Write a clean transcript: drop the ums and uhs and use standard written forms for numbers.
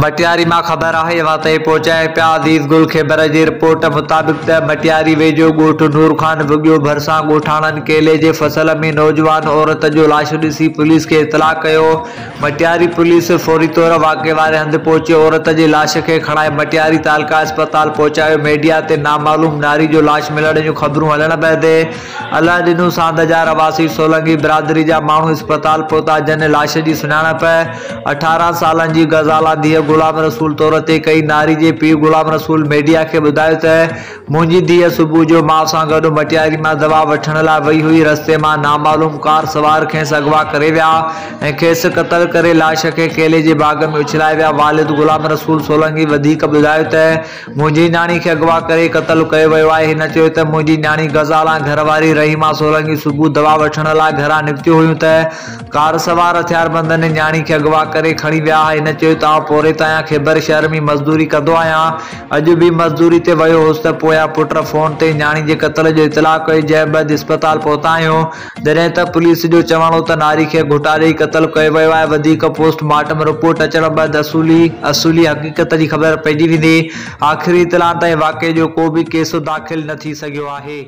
مٽياري مان خبر آهي اوهان تائين پهچايون پيا عزيز گل خيبر جي رپورٽ مطابق ته مٽياري ويجهو ڳوٺ نور خان وڳيو ڀرسان ڳوٺاڻن ڪيلي جي فصل ۾ نوجوان عورت جو لاش ڏسي پوليس کي اطلاع ڪيو مٽياري پوليس فوري طور واقعي واري هنڌ پهچي عورت جي لاش کي کڻائي مٽياري تعلقه اسپتال پهچايو ميڊيا تي نامعلوم ناري جو لاش ملڻ جون خبرون هلڻ بعد الله ڏنو ساند جا رهواسي سولنگي برادري جا ماڻهو اسپتال پهتا جن لاش جي سڃاڻپ 18 سالن جي غزالا ڌيء غلام رسول طور تي ڪئي. ناري جي پيء غلام رسول ميڊيا کي ٻڌايو ته منهنجي ڌيء صبح جو ماء سان گڏ مٽياري مان دوا وٺڻ لاء وئي هئي، رستي مان نامعلوم ڪار سوار کيس اغوا ڪري ويا ۽ کيس قتل ڪري لاش کي ڪيلي جي باغ ۾ اڇلائي ويا. والد غلام رسول سولنگي وڌيڪ ٻڌايو ته منهنجي نياڻي کي اغوا ڪري قتل ڪيو ويو آهي. هن چيو ته منهنجي نياڻي غزالا گهر واري رحيما سولنگي صبح دوا وٺڻ لاء گهران نڪتيون هيون ته ڪار سوار هٿياربندن نياڻي کي اغوا ڪري کڻي ويا. هن چيو ته آئون پورهيت آهيان، خيبر شهر ۾ مزدوري ڪندو آهيان، اڄ به مزدوري تي ويو هوس ته پويان پٽ فون تي نياڻي جي قتل جو اطلاع ڪيو، جنهن بعد اسپتال پهتا آهيون، جڏهن ته پوليس جو چوڻ هو ته ناري کي گهٽا ڏئي قتل ڪيو ويو آهي، وڌيڪ پوسٽ مارٽم رپورٽ اچڻ بعد اصولي اصولي حقيقت جي خبر پئجي ويندي، آخري اطلاعن تائين واقعي جو ڪو به ڪيس داخل نه ٿي سگهيو آهي.